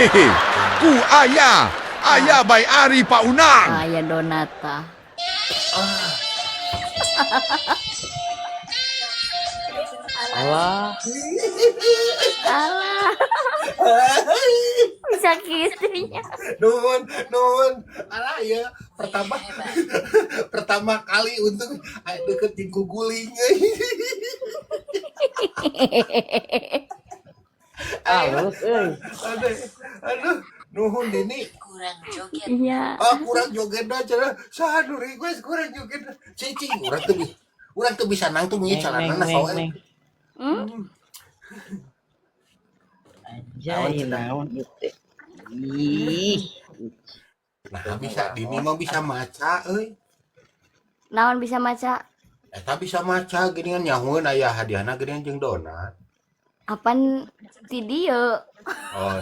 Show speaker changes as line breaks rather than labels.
Hehe. Ku Aya. Aya by Ari Paunang.
Aya Donata.
Alah,
Alah, bisa gitunya.
Nuhun, nuhun. Alah ya, pertama pertama kali untuk deket jeung ku guling.
Halus euy.
Aduh, aduh, nuhun Dini.
Kurang joget.
Iya.
Ah, kurang joget dah cenah. Saha nu request kurang joget. Cicing urang teu urang teu bisa nangtung ieu
Neng neng
calanana
neng
soe.
neng.
Naon
Anjay,
cenah?
naon ieu teh. Ih,
Nah, bisa Dini mah bisa maca euy.
Naon bisa maca?
Eta bisa maca geuningan nyahueun aya hadiahna geuningan jeung donat.
Apan ti dieu?
Oh,